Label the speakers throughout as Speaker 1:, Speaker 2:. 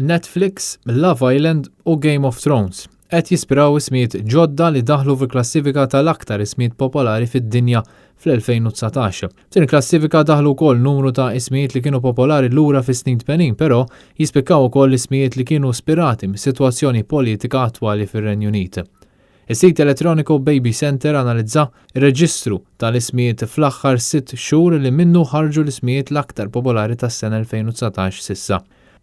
Speaker 1: Netflix, Love Island u Game of Thrones qed jispiraw ismijiet ġodda li daħlu fil-klassifika tal-aktar ismijiet popolari fid-dinja fl-2019. F'din il-klassifika daħlu wkoll numru ta' ismijiet li kienu popolari lura fis-snin 80, però jispikkaw ukoll ismijiet li kienu spirati mis-sitwazzjoni politika attwali fir-Renju Unit. Is-sit elettroniku Baby Center analizza r-reġistru tal-ismijiet fl-aħħar sitt xhur li minnu ħarġu l-ismijiet l-aktar popolari tas-sena 2019 s'issa.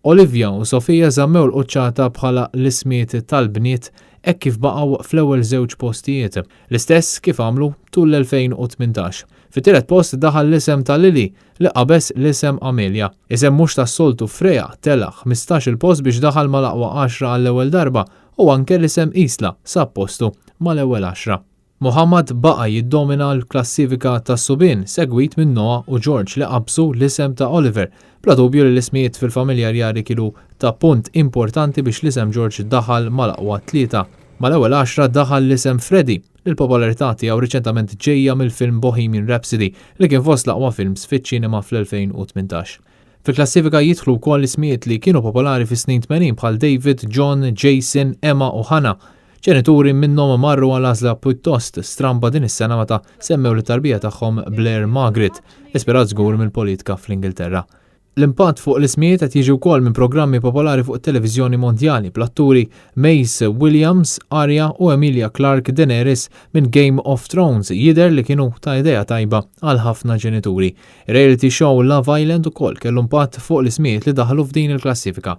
Speaker 1: Olivia u Sofia żammew l-quċċata bħala l-ismijiet tal-bniet hekk kif baqgħu fl-ewwel żewġ postijiet, l-istess kif għamlu tul l-2018. Fit-tielet post daħal l-isem ta' Lily li qabeż l-isem Amelia. Isem mhux tas-soltu Freya tela' 15-il post biex daħal mal-aqwa għaxra għall-ewwel darba u anke l-isem Isla sab postu mal-ewwel għaxra. Muhammad baqa' jiddomina l-klassifika tas-subien, segwit minn Noah u George li qabżu l-isem ta' Oliver. Bla dubju li l-ismijiet fil-familja rjali kienu ta' punt importanti biex l-isem George daħal mal-aqwa tlieta. Mal-ewwel għaxra daħal l-isem Freddie, li l-popolarità tiegħu riċentament ġejja mill-film Bohemian Rhapsody li kien fost l-aqwa films fiċ-ċinema fl-2018. Fil-klassifika jidħlu wkoll ismijiet li kienu popolari fis-snin 80 bħal David, John, Jason, Emma u Hannah. Ġenituri minnhom marru għal għażla pjuttost stramba din is-sena meta semmew lit-tarbija tagħhom Blair Margaret, ispirat żgur mill-politika fl-Ingilterra. L-impatt fuq l-ismijiet qed jiġi wkoll minn programmi popolari fuq it-televiżjoni mondjali bl-atturi Maisie Williams, Arya, u Emilia Clarke, Daenerys, minn Game of Thrones jidher li kienu ta' idea tajba għal ħafna ġenituri. Ir-reality show Love Island ukoll kellu impatt fuq l-ismijiet li daħlu f'din il-klassifika.